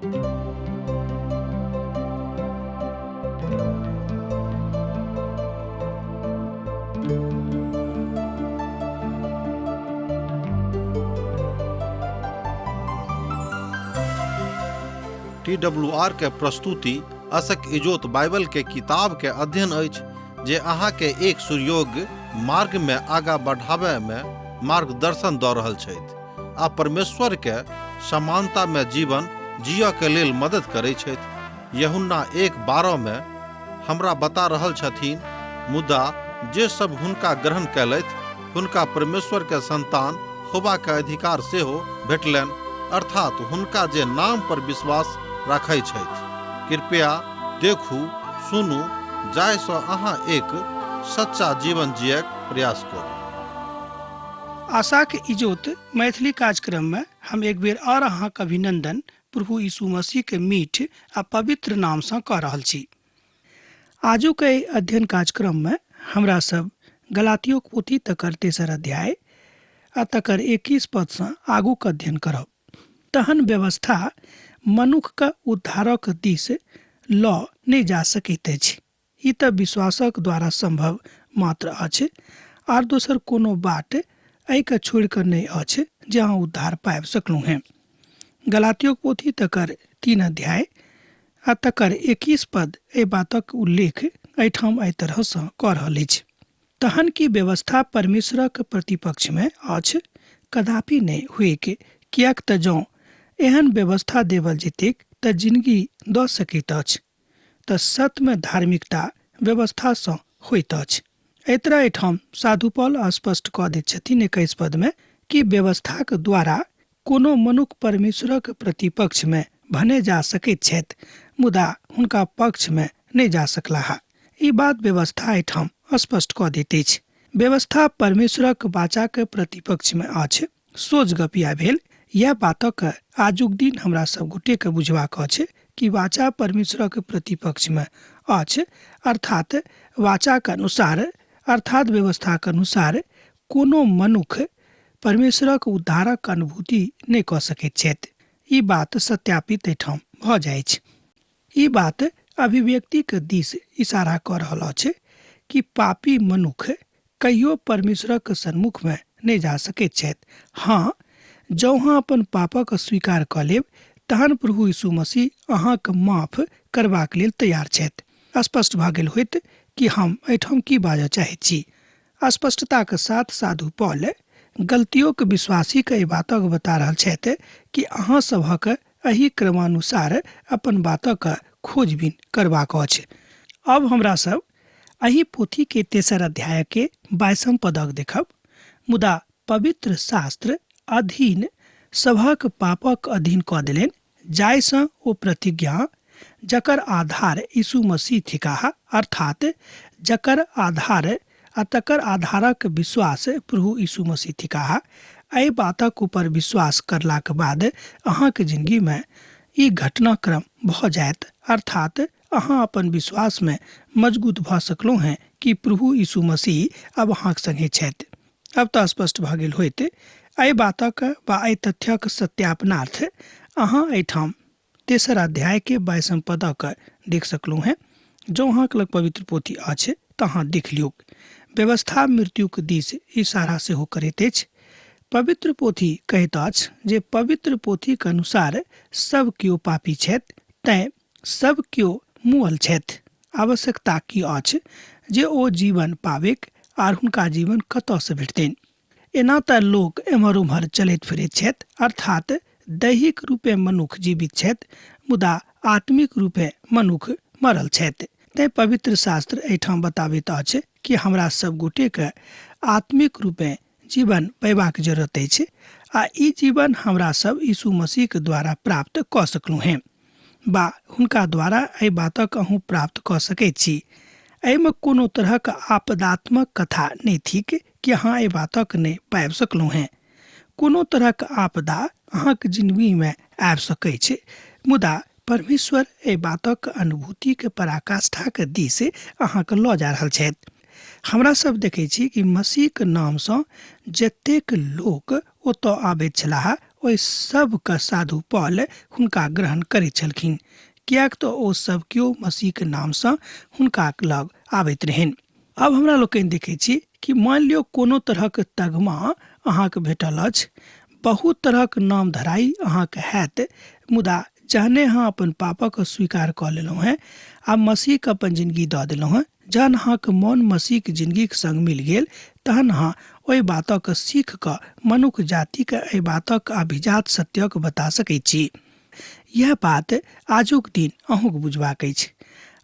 T W R के प्रस्तुति असक इजोत बाइबल के किताब के अध्ययन अछि जे अहाँ के एक सुयोग्य मार्ग में आगा बढ़ाबय में मार्गदर्शन दऽ रहल छथि आ परमेश्वर के समानता में जीवन जियऽ के लेल मदद करै छथि। यूहन्ना 1:12 में हमरा बता रहल छथिन, मुदा जे सब हुनका ग्रहण कयलथि हुनका परमेश्वर के संतान होबा के अधिकार सेहो भेटलनि, अर्थात हुनका जे नाम पर विश्वास राखै छथि। कृपया देखू, सुनू, जाहि सँ अहाँ एक सच्चा जीवन जियक प्रयास करू। आशाक इजोत मैथिली कार्यक्रम में हम एक बेर और अहाँक अभिनंदन प्रभु यीशु मसीह के मीठ आ पवित्र नाम सँ कऽ रहल छी। आजुक एहि अध्ययन कार्यक्रम में हमरा सब गलातियोक पोथी तकर तेसर अध्याय आ तकर 21 पद सँ आगूक अध्ययन करब। तहन व्यवस्था मनुखके उद्धारक दिस लऽ नहि जा सकैत अछि। ई तऽ विश्वासक द्वारा सम्भव मात्र अछि। आर दोसर कोनो बाट एहिके छोड़ि कऽ नहि अछि जे अहाँ उद्धार पाबि सकलहुँ हेँ। गलातियोक पोथी तकर 3 अध्याय आ तकर 21 पद एहि बातक उल्लेख एहिठाम एहि तरहसँ कऽ रहल अछि। तहन की व्यवस्था परमेश्वरक प्रतिपक्षमे अछि? कदापि नहि हुएक, किएक तँ जँ एहन व्यवस्था देवल जेतैक तँ जिनगी दऽ सकैत अछि। तँ सत्यमे धार्मिकता व्यवस्थासँ होइत अछि। एहि तरह एहिठाम साधु पौल स्पष्ट कऽ दैत छथिन 21 पदमे कि व्यवस्थाक द्वारा कोनो मनुख परमेश्वरक प्रतिपक्षमे भने जा सकैत छथि, मुदा हुनका पक्षमे नहि जा सकलाह। ई बात व्यवस्था एहिठाम स्पष्ट कऽ दैत अछि। व्यवस्था परमेश्वरक वाचाक प्रतिपक्षमे अछि। सोझ गप इएह भेल। इएह बातक आजुक दिन हमरा सब गोटेके बुझबाक अछि कि वाचा परमेश्वरक प्रतिपक्षमे अछि, अर्थात वाचाक अनुसार, अर्थात व्यवस्थाक अनुसार कोनो मनुख परमेश्वरक उद्धारक अनुभूति नहि कऽ सकैत छथि। ई बात सत्यापित एहिठाम भऽ जाइछ। ई बात अभिव्यक्तिक दिस इशारा कऽ रहल अछि कि पापी मनुख कहियो परमेश्वरक सन्मुखमे नहि जा सकैत छथि। हँ, जँ अहाँ अपन पापक स्वीकार कऽ लेब तहन प्रभु यीशु मसीह अहाँक माफ करबाक लेल तैयार छथि। स्पष्ट भऽ गेल होयत कि हम एहिठाम की बाजऽ चाहैत छी। स्पष्टताक साथ साधु पौल गलतियोक विश्वासीक एहि बातक बता रहल छथि कि अहाँ सभक एहि क्रमानुसार अपन बातक खोजबीन करबाक अछि। अब हमरा सब एहि पोथी के तेसर अध्याय के 22 पदक देखब। मुदा पवित्र शास्त्र अधीन सभक पापक अधीन कऽ देलनि, जाहिसँ ओ प्रतिज्ञा जकर आधार यीशु मसीह थिकाह, अर्थात जकर आधार आ तकर आधारक विश्वास प्रभु यीशु मसीह थिकाह, एहि बातक ऊपर विश्वास करलाक बाद अहाँक जिंदगीमे ई घटनाक्रम भऽ जायत, अर्थात अहाँ अपन विश्वासमे मजगूत भऽ सकलहुँ हेँ कि प्रभु यीशु मसीह अब अहाँक संगे छथि। अब तऽ स्पष्ट भऽ गेल होयत। एहि बातक वा एहि तथ्यक सत्यापनार्थ अहाँ एहिठाम तेसर अध्याय के 22 पदक देख सकलहुँ हेँ। जँ अहाँक लग पवित्र पोथी अछि तऽ अहाँ देख लियौक। व्यवस्था मृत्युक दिस इशारा सेहो करैत अछि। पवित्र पोथी कहैत अछि जे पवित्र पोथीक अनुसार सब केओ पापी छथि, तैँ सब केओ मुअल छथि। आवश्यकता की अछि जे ओ जीवन पाबैक आर हुनका जीवन कतऽसँ भेटतनि? एना तऽ लोक एम्हर ओम्हर चलैत फिरैत छथि, अर्थात दैहिक रूपे मनुख जीवित छथि, मुदा आत्मिक रूपे मनुख मरल छथि। तैँ पवित्र शास्त्र एहिठाम बताबैत अछि कि हमरा सब गोटेके आत्मिक रूपे जीवन पयबाक जरूरत अछि आ ई जीवन हमरा सब यीशु मसीहके द्वारा प्राप्त कऽ सकलहुँ हेँ बा हुनका द्वारा एहि बातक अहूँ प्राप्त कऽ सकैत छी। एहिमे कोनो तरहक आपदात्मक कथा नहि थिक कि अहाँ एहि बातक नहि पाबि सकलहुँ हेँ। कोनो तरहक आपदा अहाँक जिंदगीमे आबि सकैछ, मुदा परमेश्वर एहि बातक अनुभूतिक पराकाष्ठाक दिस अहाँके लऽ जा रहल छथि। हमरा सब देखै छी कि मसीहक नामसँ जतेक लोक ओतऽ आबैत छलाह ओहि सभके साधु पॉल हुनका ग्रहण करैत छलखिन, किएक तऽ ओ सब केओ मसीहके नामसँ हुनका लग आबैत रहनि। आब हमरा लोकनि देखै छी कि मानि लियौ कोनो तरहक तगमा अहाँके भेटल अछि, बहुत तरहक नाम धराइ अहाँके हैत, मुदा जहने अहाँ अपन पापक स्वीकार कऽ लेलहुँ हेँ आ मसीहके अपन जिनगी दऽ देलहुँ हेँ, जहन अहाँके मन मसीहके जिनगीके संग मिल गेल तहन अहाँ ओहि बातक सीख कऽ मनुख जातिके एहि बातक अभिजात सत्यक बता सकै छी। यह बात आजुक दिन अहूँके बुझबाक अछि।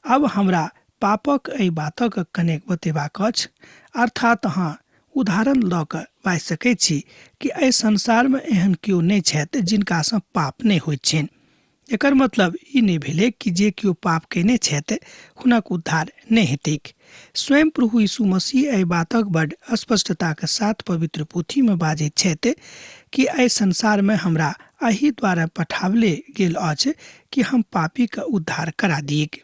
आब हमरा पापक एहि बातक कनेक बतेबाक अछि, अर्थात अहाँ उदाहरण लऽ कऽ बाजि सकैत छी कि एहि संसारमे एहन केओ नहि छथि जिनकासँ पाप नहि होइत छनि। एकर मतलब ई नहि भेलै कि जे केओ पाप कयने छथि हुनक उद्धार नहि हेतैक। स्वयं प्रभु यीशु मसीह एहि बातक बड स्पष्टताक साथ पवित्र पोथीमे बाजैत छथि कि एहि संसारमे हमरा एहि द्वारा पठावले गेल अछि कि हम पापीके उद्धार करा दिऐक।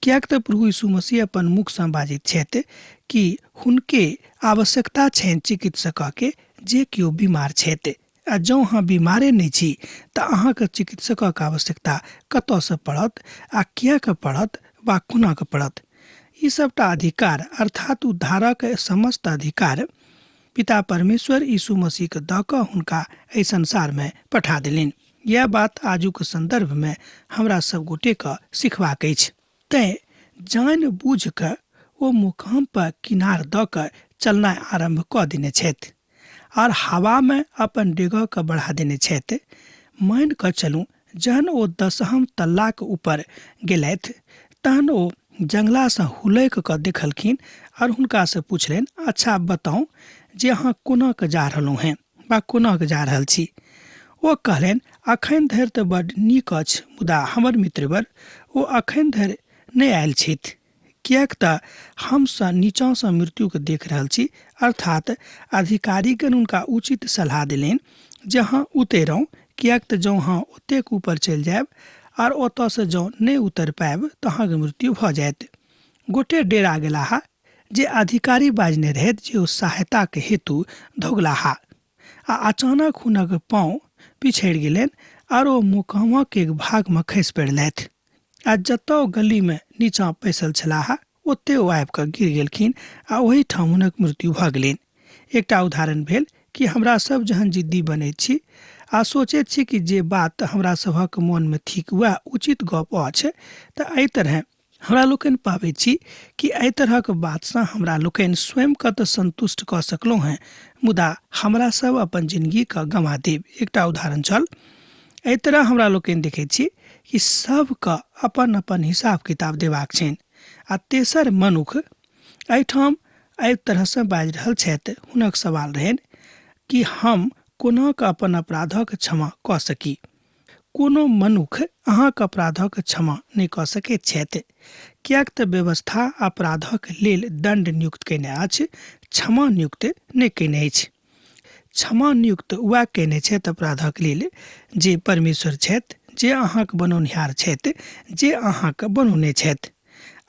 किएक तऽ प्रभु यीशु मसीह अपन मुखसँ बाजैत छथि कि हुनके आवश्यकता छनि चिकित्सकके जे केओ बीमार छथि, आ जँ अहाँ बीमारे नहि छी तऽ अहाँके चिकित्सकक आवश्यकता कतऽसँ पड़त आ किएक पड़त वा कोनाके पड़त। ई सबटा अधिकार अर्थात उद्धारक समस्त अधिकार पिता परमेश्वर यीशु मसीहके दऽ कऽ हुनका एहि संसारमे पठा देलनि। इएह बात आजुक सन्दर्भमे हमरा सब गोटेके सिखबाक अछि। तैँ जानि बूझि कऽ ओ मुकाम पर किनार दऽ कऽ चलनाइ आरम्भ कऽ देने छथि आर हवामे अपन डेगके बढ़ा देने छथि। मानि कऽ चलू जहन ओ दसहम तल्लाक ऊपर गेलथि तहन ओ जंगलासँ हुलकि कऽ देखलखिन आर हुनकासँ पुछलनि, अच्छा बताउ जे अहाँ कोना कऽ जा रहलहुँ हेँ वा कोना कऽ जा रहल छी? ओ कहलनि, अखन धरि तऽ बड्ड नीक अछि, मुदा हमर मित्रवर ओ अखन धरि नहि आयल छथि, किएक तऽ हमसँ नीचाँसँ मृत्युके देख रहल छी। अर्थात अधिकारीगण हुनका उचित सलाह देलनि जे अहाँ उतरौं, किएक तऽ जँ अहाँ ओतेक ऊपर चलि जायब आर ओतऽसँ जँ नहि उतरि पायब तऽ अहाँके मृत्यु भऽ जायत। गोटे डेरा गेलाह जे अधिकारी बाजने रहथि जे ओ सहायताक हेतु धौगलाह आ अचानक हुनक पाँव पिछड़ि गेलनि आर ओ मुकामक एक भागमे खसि पड़लथि आ जतऽ ओ गलीमे नीचाँ पैसल छलाह ओतहि ओ आबि कऽ गिर गेलखिन आ ओहीठाम हुनक मृत्यु भऽ गेलनि। एकटा उदाहरण भेल कि हमरा सब जहन जिद्दी बनैत छी आ सोचैत छी कि जे बात हमरा सभक मोनमे थिक वएह उचित गप अछि तऽ एहि तरहें हमरा लोकनि पाबैत छी कि एहि तरहक बातसँ हमरा लोकनि स्वयंके तऽ सन्तुष्ट कऽ सकलहुँ हेँ, मुदा हमरा सब अपन जिनगीके गमा देब। एकटा उदाहरण छल। एहि तरह हमरा लोकनि देखैत छी कि सबके अपन अपन हिसाब किताब देबाक छनि आ तेसर मनुख एहिठाम एहि तरहसँ बाजि रहल छथि। हुनक सवाल रहनि कि हम कोना कऽ अपन अपराधक क्षमा कऽ सकी। कोनो मनुख अहाँक अपराधक क्षमा नहि कऽ सकैत छथि, किएक तऽ व्यवस्था अपराधक लेल दण्ड नियुक्त कयने अछि, क्षमा नियुक्त नहि कयने अछि। क्षमा नियुक्त वएह कयने छथि अपराधक लेल जे परमेश्वर छथि, जे अहाँक बनौनिहार छथि, जे अहाँक बनौने छथि।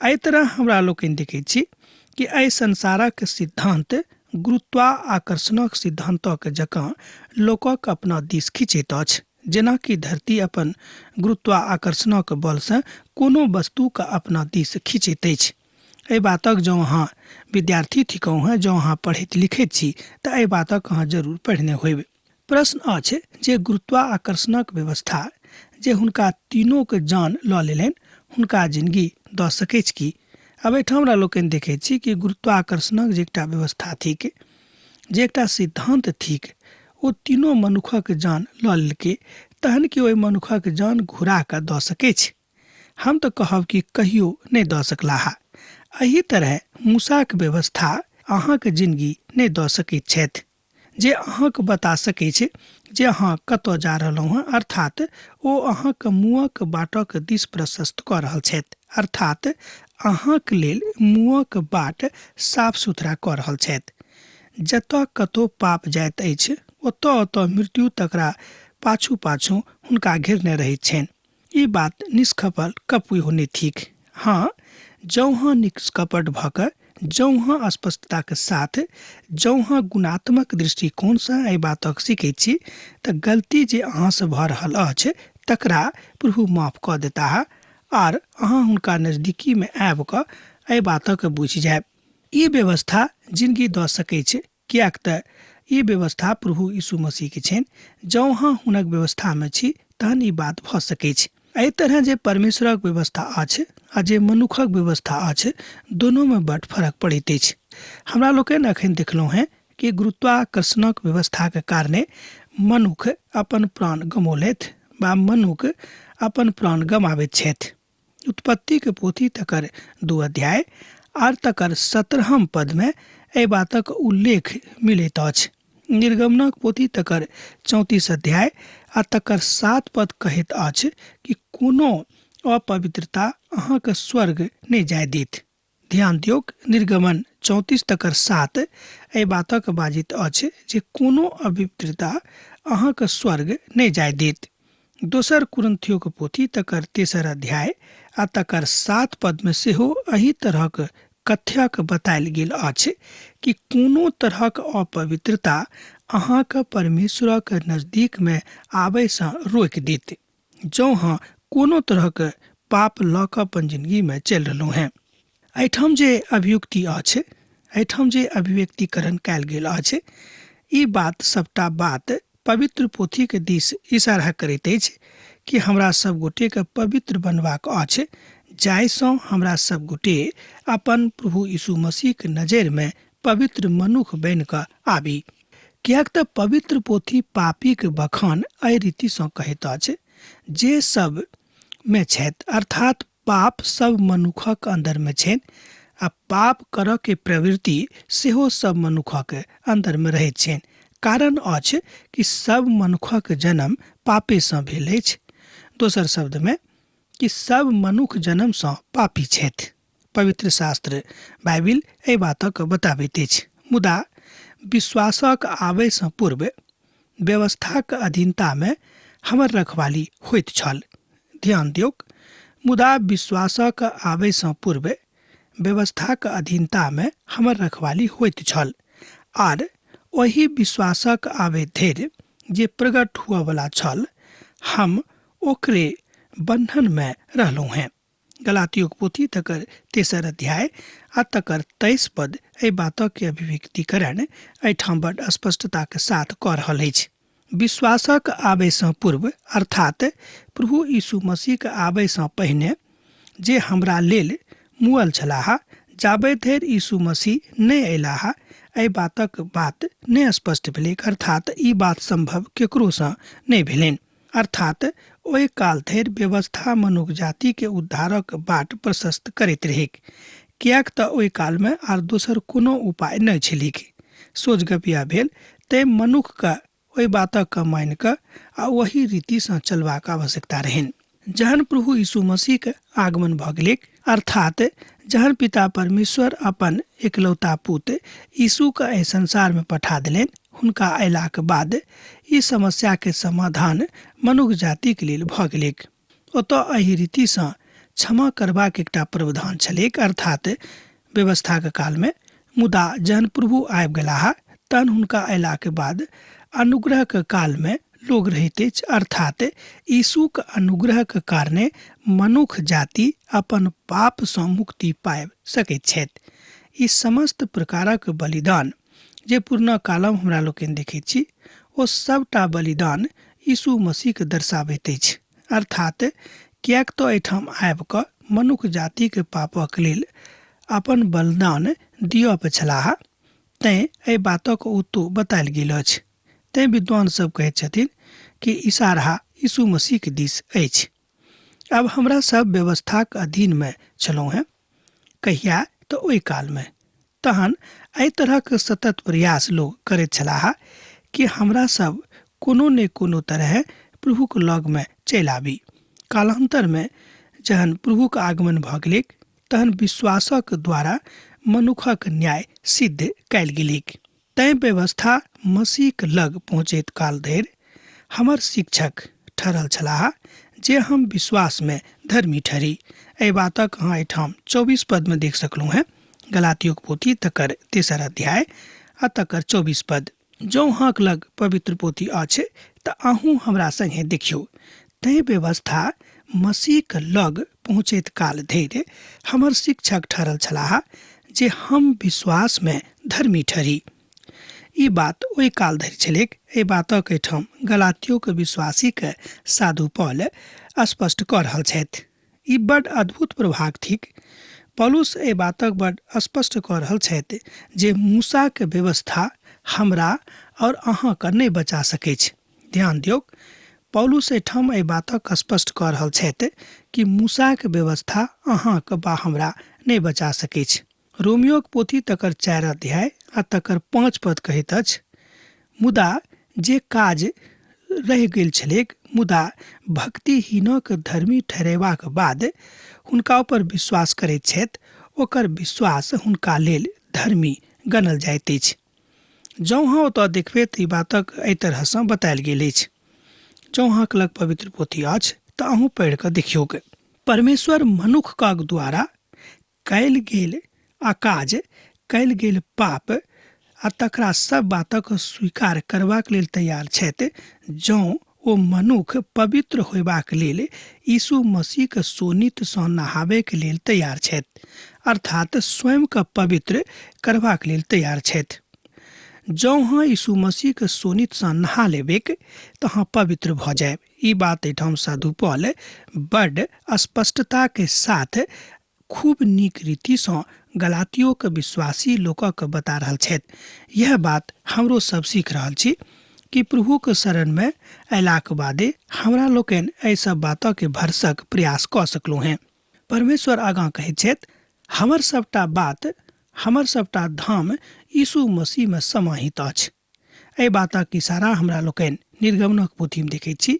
एहि तरह हमरा लोकनि देखैत छी कि एहि संसारक सिद्धान्त गुरुत्वाकर्षणक सिद्धान्तक जकाँ लोकक अपना दिस खींचैत अछि। जेनाकि धरती अपन गुरुत्वाकर्षणक बलसँ कोनो वस्तुके अपना दिस खींचैत अछि। एहि बातक जँ अहाँ विद्यार्थी थिकहुँ हेँ, जँ अहाँ पढ़ैत लिखैत छी तऽ एहि बातक अहाँ जरूर पढ़ने होयब। प्रश्न अछि जे गुरुत्वाकर्षणक व्यवस्था जे हुनका तीनोके जान लऽ लेलनि, हुनका जिनगी दऽ सकैछ की? आब एहिठाम हमरा लोकनि देखैत छी कि गुरुत्वाकर्षणक जे एकटा व्यवस्था थिक, जे एकटा सिद्धान्त थिक, ओ तीनो मनुखक जान लऽ लेलकै, तहन कि ओहि मनुखक जान घुरा कऽ दऽ सकैछ? हम तऽ कहब कि कहियो नहि दऽ सकलाह। एहि तरहे मूसाक व्यवस्था अहाँक जिनगी नहि दऽ सकैत छथि जे अहाँके बता सकैछ जे अहाँ कतऽ जा रहलहुँ हेँ, अर्थात ओ अहाँके मुँहक बाटक दिस प्रशस्त कऽ रहल छथि, अर्थात अहाँक लेल मुँहक बाट साफ सुथरा कऽ रहल छथि। जतऽ कतौ पाप जाइत अछि ओतऽ ओतऽ मृत्यु तकरा पाछू पाछू हुनका घेरने रहैत छनि। ई बात निष्कपट कपुइ होने थिक। हँ, जँ अहाँ निष्कपट भऽ कऽ जौं अहाँ स्पष्टताके साथ, जौं अहाँ गुणात्मक दृष्टिकोणसँ एहि बातक सीखैत छी तऽ गलती जे अहाँसँ भऽ रहल अछि तकरा प्रभु माफ कऽ देताह आर अहाँ हुनका नजदीकीमे आबि कऽ एहि बातक बुझि जायब। ई व्यवस्था जिनगी दऽ सकैत छै, किएक तऽ ई व्यवस्था प्रभु यीशु मसीहके छनि। जौं अहाँ हुनक व्यवस्थामे छी तहन ई बात भऽ सकैत। एहि तरह जे परमेश्वरक व्यवस्था अछि आ जे मनुखक व्यवस्था अछि, दोनोमे बड फरक पड़ैत अछि। हमरा लोकनि अखन देखलहुँ हेँ कि गुरुत्वाकर्षणक व्यवस्थाके कारणे मनुख अपन प्राण गमौलथि वा मनुख अपन प्राण गमाबैत छथि। उत्पत्तिके पोथी तकर 2 अध्याय आर तकर 17 पदमे एहि बातक उल्लेख मिलैत अछि। निर्गमनक पोथी तकर 34 अध्याय आ तकर 7 पद कहैत अछि कि कोनो अपवित्रता अहाँके स्वर्ग नहि जाय देत। ध्यान दियौक, निर्गमन 34 तकर 7 एहि बातक बाजित अछि जे कोनो अपवित्रता अहाँके स्वर्ग नहि जाय देत। दोसर कुरिन्थियोक पोथी तकर 3 अध्याय आ तकर 7 पदमे सेहो एहि तरहक कथ्यक बतायल गेल अछि कि कोनो तरहक अपवित्रता अहाँके परमेश्वरक नजदीकमे आबयसँ रोकि देत। जौं अहाँ कोनो तरहक पाप लऽ कऽ अपन जिंदगीमे चलि रहलहुँ हेँ। एहिठाम जे अभियुक्ति अछि, एहिठाम जे अभिव्यक्तिकरण कयल गेल अछि, ई बात सबटा बात पवित्र पोथीके दिस इशारा करैत अछि कि हमरा सब गोटेके पवित्र बनबाक अछि, जाहिसँ हमरा सब गोटे अपन प्रभु यीशु मसीहके नजरिमे पवित्र मनुख बनि कऽ आबी। किएक तऽ पवित्र पोथी पापीके बखान एहि रीतिसँ कहैत अछि जे सब मे छथि, अर्थात पाप सब मनुखक अन्दरमे छनि आ पाप करऽके प्रवृत्ति सेहो सब मनुखक अन्दरमे रहैत छनि। कारण अछि कि सब मनुखक जन्म पापेसँ भेल अछि। दोसर शब्दमे कि सब मनुख जन्मसँ पापी छथि। पवित्र शास्त्र बाइबिल एहि बातक बताबैत अछि। मुदा विश्वासक आबयसँ पूर्व व्यवस्थाक अधीनतामे हमर रखवाली होइत छल। ध्यान दियौक, मुदा विश्वासक आबयसँ पूर्व व्यवस्थाक अधीनतामे हमर रखवाली होइत छल आर ओहि विश्वासक आबय धरि जे प्रकट हुअवला छल हम ओकरे बन्धनमे रहलहुँ हेँ। गलातियोक पोथी तकर 3 अध्याय आ तकर 23 पद एहि बातक अभिव्यक्तिकरण एहिठाम बड स्पष्टताके साथ कऽ रहल अछि। विश्वासक आबयसँ पूर्व अर्थात प्रभु यीशु मसीहके आबयसँ पहिने जे हमरा लेल मुअल छलाह, जाबे धरि यीशु मसीह नहि अयलाह एहि बातक बात नहि स्पष्ट भेलैक, अर्थात ई बात सम्भव केकरोसँ नहि भेलनि। अर्थात ओहि काल धरि व्यवस्था मनुख जातिके उद्धारक बाट प्रशस्त करैत रहैक, किएक तऽ ओहि कालमे आर दोसर कोनो उपाय नहि छलैक। सोझ गपिया भेल तैं मनुखके ओहि बातक मानि कऽ आ ओही रीतिसँ चलबाक आवश्यकता रहनि। जहन प्रभु यीशु मसीहके आगमन भऽ गेलैक, अर्थात जहन पिता परमेश्वर अपन एकलौता पुत यीशुके एहि संसारमे पठा देलनि, हुनका अयलाक बाद ई समस्याके समाधान मनुख जातिके लेल भऽ गेलैक। ओतऽ एहि रीतिसँ क्षमा करबाक एकटा प्रावधान छलैक, अर्थात व्यवस्थाक कालमे। मुदा जहन प्रभु आबि गेलाह तहन हुनका अयलाके बाद अनुग्रहक कालमे लोग रहैत अछि, अर्थात यीशुक अनुग्रहक कारणे मनुख जाति अपन पापसँ मुक्ति पाबि सकैत छथि। ई समस्त प्रकारक बलिदान जे पुरना कालम हमरा लोकनि देखैत छी ओ सबटा बलिदान यीशु मसीहके दर्शाबैत अछि। अर्थात किएक तऽ एहिठाम आबि कऽ मनुख जातिके पापक लेल अपन बलिदान दिअ पे छलाह, तैं एहि बातक ओतौ बतायल गेल अछि। तैं विद्वान सब कहैत छथिन कि इशारा यीशु मसीहके दिस अछि। आब हमरा सब व्यवस्थाक अधीनमे छलहुँ हेँ, कहिया तऽ ओहि कालमे। तहन एहि तरहक सतत प्रयास लोग करैत छलाह कि हमरा सब कोनो ने कोनो तरह प्रभुक लगमे चलि आबी। कालान्तरमे जहन प्रभुक आगमन भऽ गेलैक तहन विश्वासक द्वारा मनुखक न्याय सिद्ध कयल गेलैक। तैं व्यवस्था मसीहक लग पहुँचैत काल धरि हमर शिक्षक ठहरल छलाह जे हम विश्वासमे धर्मी ठहरी। एहि बातक अहाँ एहिठाम 24 पदमे देख सकलहुँ हेँ। गलातियोक पोथी तकर तेसर अध्याय आ तकर 24 पद। जँ अहाँक लग पवित्र पोथी अछि तऽ अहूँ हमरा संगे देखियौ। तैं व्यवस्था मसीहक लग पहुँचैत काल धरि हमर शिक्षक ठहरल छलाह जे हम विश्वासमे धर्मी ठहरी। ई बात ओहि काल धरि छलैक। एहि बातक एहिठाम गलातियोक विश्वासीके साधु पौल स्पष्ट कऽ रहल छथि। ई बड्ड अद्भुत प्रभाग थिक। पौलुस एहि बातक बड्ड स्पष्ट कऽ रहल छथि जे मूसाक व्यवस्था हमरा आओर अहाँके नहि बचा सकैछ। ध्यान दियौक, पौलुस एहिठाम एहि बातक स्पष्ट कऽ रहल छथि कि मूसाक व्यवस्था अहाँके बा हमरा नहि बचा सकैछ। रोमियोक पोथी तकर 4 अध्याय आ तकर 5 पद कहैत अछि, मुदा जे काज रहि गेल छलैक, मुदा भक्तिहीनक धर्मी ठहरेबाक बाद हुनका ऊपर विश्वास करैत छथि, ओकर विश्वास हुनका लेल धर्मी गनल जाइत अछि। जँ अहाँ ओतऽ देखबै तऽ ई बातक एहि तरहसँ बतायल गेल अछि। जँ अहाँके लग पवित्र पोथी अछि तऽ अहूँ पढ़ि कऽ देखियौक। परमेश्वर मनुखक द्वारा कयल गेल अकाज, कयल गेल पाप आ तकरा सब बातक स्वीकार करबाक लेल तैयार छथि, जँ ओ मनुख पवित्र होयबाक लेल यीशु मसीहक शोणितसँ नहाबैक लेल तैयार छथि, अर्थात स्वयंके पवित्र करबाक लेल तैयार छथि। जँ अहाँ यीशु मसीहक शोणितसँ नहा लेबैक तऽ अहाँ पवित्र भऽ जायब। ई बात एहिठाम साधु पॉल बड्ड स्पष्टताके साथ खूब नीक रीतिसँ गलातियोक विश्वासी लोकक बता रहल छथि। यह बात हमरो सब सीख रहल छी कि प्रभुक शरणमे अयलाक बादे हमरा लोकनि एहि सब बातके भरसक प्रयास कऽ सकलहुँ हेँ। परमेश्वर आगाँ कहैत छथि, हमर सबटा बात, हमर सबटा धाम यीशु मसीहमे समाहित अछि। एहि बातक इशारा हमरा लोकनि निर्गमनक पोथीमे देखैत छी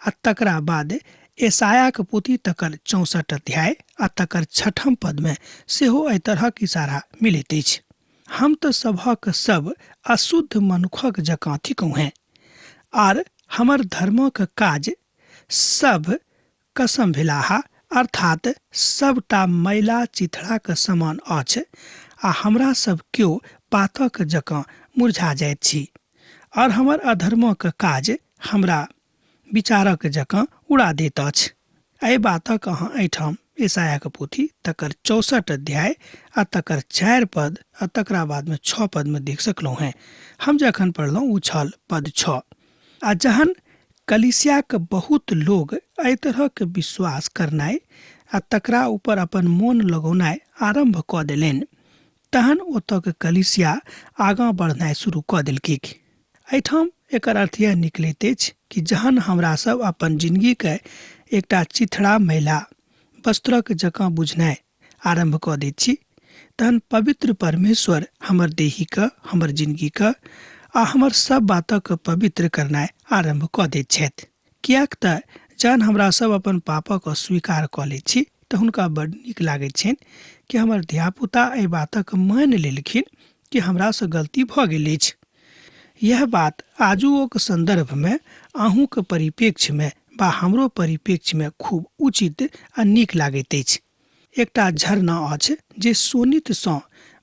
आ तकरा बाद एसायाक पोथी तकर 64 अध्याय आ तकर 6 पदमे सेहो एहि तरहक इशारा मिलैत अछि। हम तऽ सभक सब अशुद्ध मनुखक जकाँ थिकहुँ हेँ, आर हमर धर्मक काज सब कसम भेलाह, अर्थात सबटा मैला चिथड़ाक समान अछि, आ हमरा सब केओ पातक जकाँ मुरझा जाइत छी, और हमर अधर्मक काज हमरा विचारक जकाँ उड़ा दैत अछि। एहि बातक अहाँ एहिठाम ईसायाक पोथी तकर 64 अध्याय आ तकर 4 पद आ तकरा बादमे 6 पदमे देख सकलहुँ हेँ। हम जखन पढ़लहुँ ओ छल पद 6। आ जहन कलीसियाक बहुत लोग एहि तरहक विश्वास करनाइ आ तकरा ऊपर अपन मोन लगौनाइ आरम्भ कऽ देलनि, तहन ओतऽके कलीसिया आगाँ बढ़नाइ शुरू कऽ देलकै। एहिठाम एकर अर्थ यह निकलैत अछि कि जहन हमरा सब अपन जिंदगीके एकटा चिथड़ा मैला वस्त्रक जकाँ बुझनाइ आरम्भ कऽ दैत छी, तहन पवित्र परमेश्वर हमर देहीके, हमर जिंदगीके आ हमर सब बातक पवित्र करनाइ आरम्भ कऽ दैत छथि। किएक तऽ जहन हमरा सब अपन पापक स्वीकार कऽ लैत छी तऽ हुनका बड्ड नीक लागैत छनि कि हमर धियापुता एहि बातक मानि लेलखिन कि हमरासँ गलती भऽ गेल अछि। यह बात आजुओक सन्दर्भमे अहूँके परिप्रेक्ष्यमे बा हमरो परिप्रेक्ष्यमे खूब उचित आ नीक लागैत अछि। एकटा झरना अछि जे शोणितसँ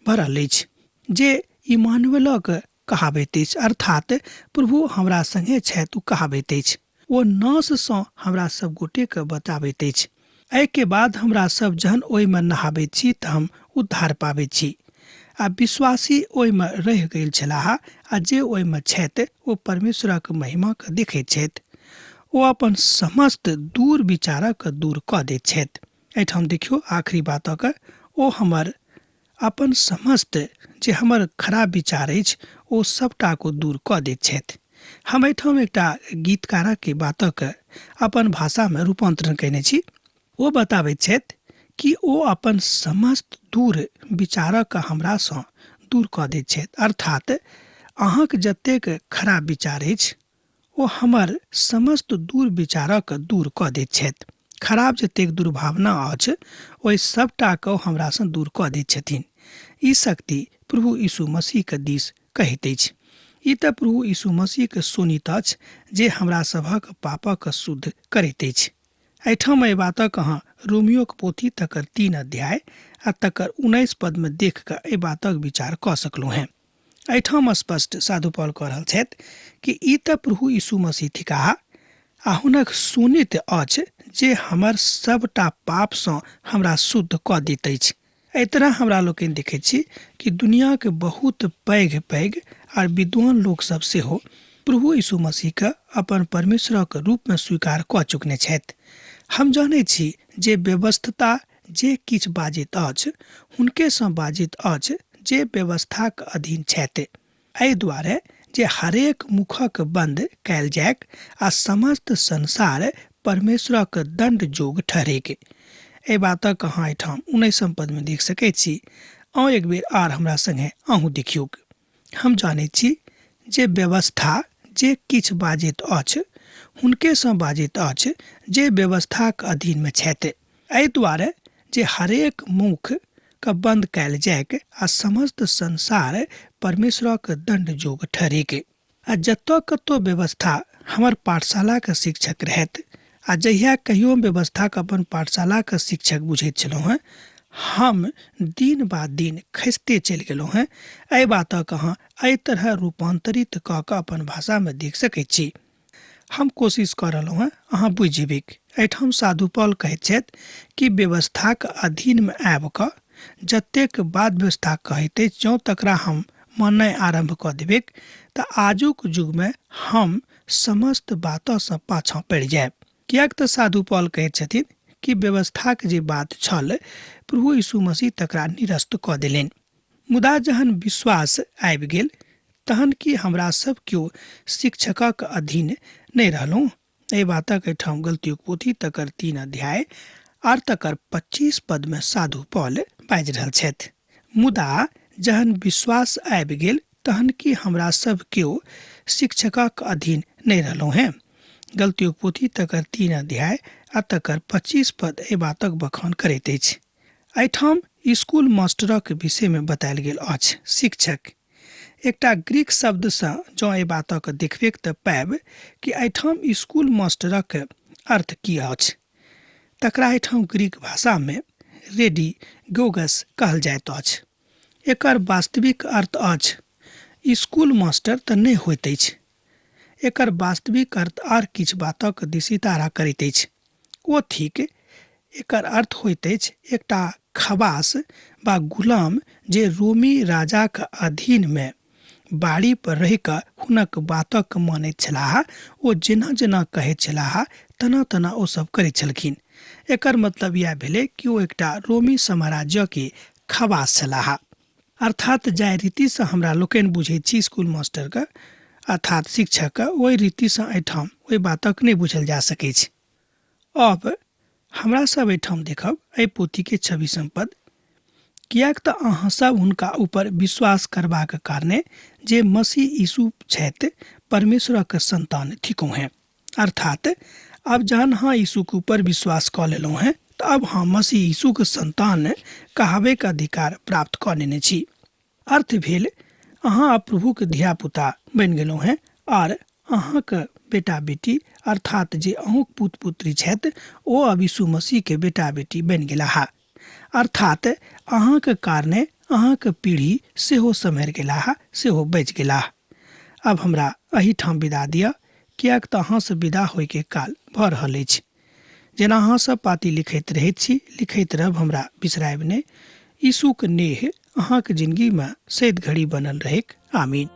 भरल अछि, जे इमानुएलक कहाबैत अछि, अर्थात प्रभु हमरा संगे छथि ओ कहाबैत अछि। ओ नाशसँ हमरा सब गोटेके बचाबैत अछि। एहिके बाद हमरा सब जहन ओहिमे नहाबैत छी तऽ हम उद्धार पाबैत छी। आ विश्वासी ओहिमे रहि गेल छलाह आ जे ओहिमे छथि ओ परमेश्वरक महिमाके देखैत छथि। ओ अपन समस्त दूर विचारक दूर कऽ दैत छथि। एहिठाम देखियौ आखिरी बातक, ओ हमर अपन समस्त जे हमर खराब विचार अछि ओ सबटाको दूर कऽ दैत छथि। हम एहिठाम एकटा गीतकारक बातक अपन भाषामे रूपान्तरण कयने छी। ओ बताबैत छथि कि ओ अपन समस्त दूर विचारक हमरासँ दूर कऽ दैत छथि, अर्थात अहाँक जतेक खराब विचार अछि ओ हमर समस्त दूर विचारक दूर कऽ दैत छथि। खराब जतेक दुर्भावना अछि ओहि सबटाके हमरासँ दूर कऽ दैत छथिन। ई शक्ति प्रभु यीशु मसीहके दिस कहैत अछि। ई तऽ प्रभु यीशु मसीहके शोणित अछि जे हमरा सभक पापक शुद्ध करैत अछि। एहिठाम एहि बातक अहाँ रोमियोक पोथी तकर 3 अध्याय आ तकर 19 पदमे देख कऽ एहि बातक विचार कऽ सकलहुँ हेँ। एहिठाम स्पष्ट साधु पॉल कऽ रहल छथि कि ई तऽ प्रभु यीशु मसीह थिकाह आ हुनक सुनित अछि जे हमर सभटा पापसँ हमरा शुद्ध कऽ दैत अछि। एहि तरह हमरा लोकनि देखैत छी कि दुनियाके बहुत पैघ पैघ आर विद्वान लोकसभ सेहो प्रभु यीशु मसीहके अपन परमेश्वरक रूपमे स्वीकार कऽ चुकने छथि। हम जानैत छी जे व्यवस्थता जे किछु बाजैत अछि हुनकेसँ बाजैत अछि जे व्यवस्थाक अधीन छथि, एहि दुआरे जे हरेक मुखक बन्द कयल जाइक आ समस्त संसार परमेश्वरक दण्ड जोग ठहरैक। एहि बातक अहाँ एहिठाम 19 पदमे देख सकैत छी। आउ एक बेर आर हमरा संगे अहूँ देखियौक। हम जानैत छी जे व्यवस्था जे किछु बाजैत अछि हुनकेसँ बाजैत अछि जे व्यवस्थाक अधीनमे छथि, एहि दुआरे जे हरेक मुख के बंद कयल जाइक आ समस्त संसार परमेश्वरक दण्ड जोग ठहरैक। आ जतऽ कतौ व्यवस्था हमर पाठशालाक शिक्षक रहथि आ जहिया कहियो हम व्यवस्थाके अपन पाठशालाक शिक्षक बुझैत छलहुँ हेँ, हम दिन बा दिन खसिते चलि गेलहुँ हेँ। एहि बातक अहाँ एहि तरह रूपान्तरित कऽ कऽ अपन भाषामे देख सकैत छी। हम कोशिश कऽ रहलहुँ हेँ, अहाँ बुझि जेबैक। एहिठाम साधु पॉल कहैत छथि कि व्यवस्थाक अधीनमे आबि कऽ जतेक बात व्यवस्था कहैत अछि जँ तकरा हम माननाइ आरम्भ कऽ देबैक तऽ आजुक युगमे हम समस्त बातसँ पाछाँ पड़ि जायब। किएक तऽ साधु पॉल कहैत छथिन कि व्यवस्थाक जे बात छल प्रभु यीशु मसीह तकरा निरस्त कऽ देलनि। मुदा जहन विश्वास आबि गेल तहन की हमरा सब केओ शिक्षकक अधीन नहि रहलहुँ? एहि बातक एहिठाम गलतीक पोथी तकर 3 अध्याय आर तकर 25 पदमे साधु पॉल बाजि रहल छथि। मुदा जहन विश्वास आबि गेल तहन की हमरा सब केओ शिक्षकक अधीन नहि रहलहुँ हेँ? गलतीक पोथी तकर 3 अध्याय आ तकर 25 पद एहि बातक बखान करैत अछि। एहिठाम स्कूल मास्टरक विषयमे बतायल गेल अछि। शिक्षक एकटा ग्रीक शब्दसँ जँ एहि बातक देखबेक तऽ पायब कि एहिठाम स्कूल मास्टरक अर्थ की अछि। तकरा एहिठाम ग्रीक भाषामे रेडी गोगस कहल जाइत अछि। एकर वास्तविक अर्थ अछि स्कूल मास्टर तऽ नहि होइत अछि। एकर वास्तविक अर्थ आर किछु बातक दिस इशारा करैत अछि। ओ थिक एकर अर्थ होइत अछि एकटा खबास वा गुलाम जे रोमी राजाक अधीनमे बाड़ी पर रहि कऽ हुनक बातक मानैत छलाह। ओ जेना जेना कहैत छलाह तना तना ओ सब करैत छलखिन। एकर मतलब इएह भेलै कि ओ एकटा रोमी साम्राज्यके खबास छलाह। अर्थात जाहि रीतिसँ हमरा लोकनि बुझैत छी स्कूल मास्टरके अर्थात शिक्षकके, ओहि रीतिसँ एहिठाम ओहि बातक नहि बुझल जा सकैछ। अब हमरा सब एहिठाम देखब एहि पोथीके 26 पद। किएक तऽ अहाँ सब हुनका ऊपर विश्वास करबाक कारणे जे मसीह यीशु छथि परमेश्वरक संतान थिकहुँ हेँ। अर्थात अब जहन अहाँ यीशुके ऊपर विश्वास कऽ लेलहुँ हेँ तऽ अब अहाँ मसीह यीशुके संतान कहाबैके अधिकार प्राप्त कऽ लेने छी। अर्थ भेल अहाँ अब प्रभुके धियापुता बनि गेलहुँ हेँ आर अहाँके बेटा बेटी अर्थात जे अहूँक पुत पुत्री छथि ओ अब यीशु मसीहके बेटा बेटी बनि गेलाह। अर्थात अहाँके कारणे अहाँके पीढ़ी सेहो सम्हरि गेलाह, सेहो बचि गेलाह। आब हमरा एहिठाम विदा दिअ, किएक तऽ अहाँसँ विदा होइके काल भऽ रहल अछि। जेना अहाँ सब पाती लिखैत रहैत छी, लिखैत रहब, हमरा बिसरायब नहि। यीशुक नेह अहाँक जिंदगीमे सैद घड़ी बनल रहैक। आमीन।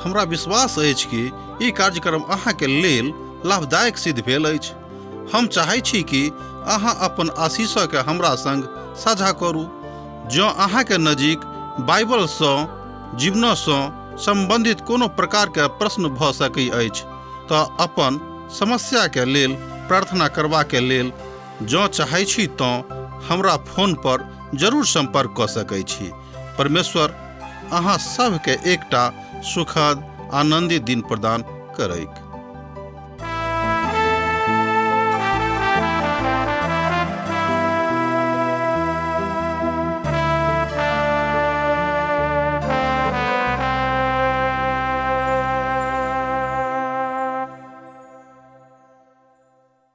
हमरा विश्वास अछि कि ई कार्यक्रम अहाँके लेल लाभदायक सिद्ध भेल अछि। हम चाहै छी कि अहाँ अपन आशीषके हमरा संग साझा करू। जँ अहाँके नजीक बाइबलसँ जीवनसँ सम्बन्धित कोनो प्रकारके प्रश्न भऽ सकै अछि तऽ अपन समस्याके लेल प्रार्थना करबाके लेल जँ चाहै छी तँ हमरा फोन पर जरूर सम्पर्क कऽ सकै छी। परमेश्वर अहाँ सभके एकटा सुखद आनन्दित दिन प्रदान करैक।